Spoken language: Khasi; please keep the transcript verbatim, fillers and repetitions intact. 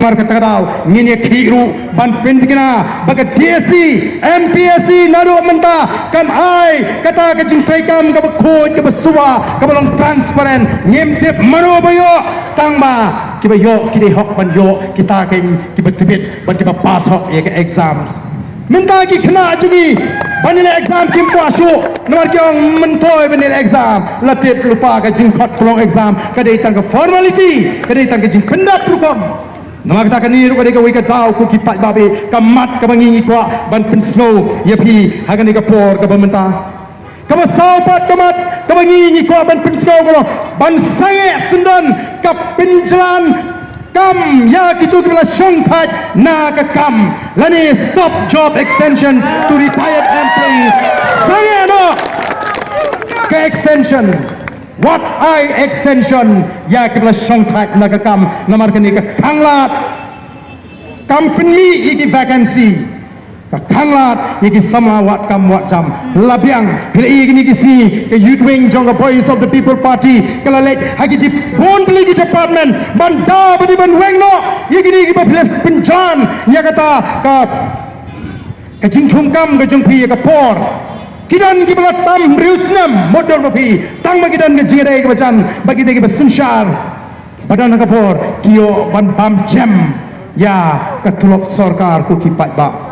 Namar kata ka daw ngin ïa khih ruh ban pynthikna ba ka D S C, M P S C naduh mynta kan ai kata ka jingtrei kam kaba khuid, kaba suba, kaba long transparent. Ngim tip mano ba ïoh, tang ba kiba ïoh ki dei hok ban ïoh kita ki, kiba tbit bad kiba pass hok ïa ka exams. Mynta ki khynnah jong ngi ban ïaleh exam kim kwah shuh, namar ki ong myntoi ban ïaleh exam. La tip lypa, ka jingkhot pynlong exam ka dei tang ka formality, ka dei tang ka jingpyndap rukom. Namar kata kane ruh ka dei kawei ka daw ko ki paidbah, ka mat kaba ngi ngi kwah ban pynsngew ïa phi ha kane ka por kaba mynta. Kaba saw pat ka mat kaba ngi ngi kwah ban pynsngew ka long ban sangeh syndon ka pynjlan kam ïa kito kiba la shongthait na ka kam, lane stop job extensions to retired employees. Sangeh noh ka extension. Wat ai extension ïa kiba la shongthait na ka kam, namar kane ka khanglad kam pynmih ïa ki vacancy, ka khanglad ïa ki samla wad kam wad jam. La biang, phi la ïohi kine ki sngi ka youth wing jong ka Voice of the People Party ka la leit ha ki bun tylli ki department ban da ban, ban weng noh ïa kine kiba phi la pynjan ïa kata ka, ka jingthungkam ka jong phi ïa ka por. Ki don kiba la tam hynriew snem mutdur ma phi, tang ba ki don ka jingïadei kaba jan bad kita kiba synshar. Ba don ha ka por ki ïoh ban bam jem ïa ka tulop sorkar ko ki paidbah.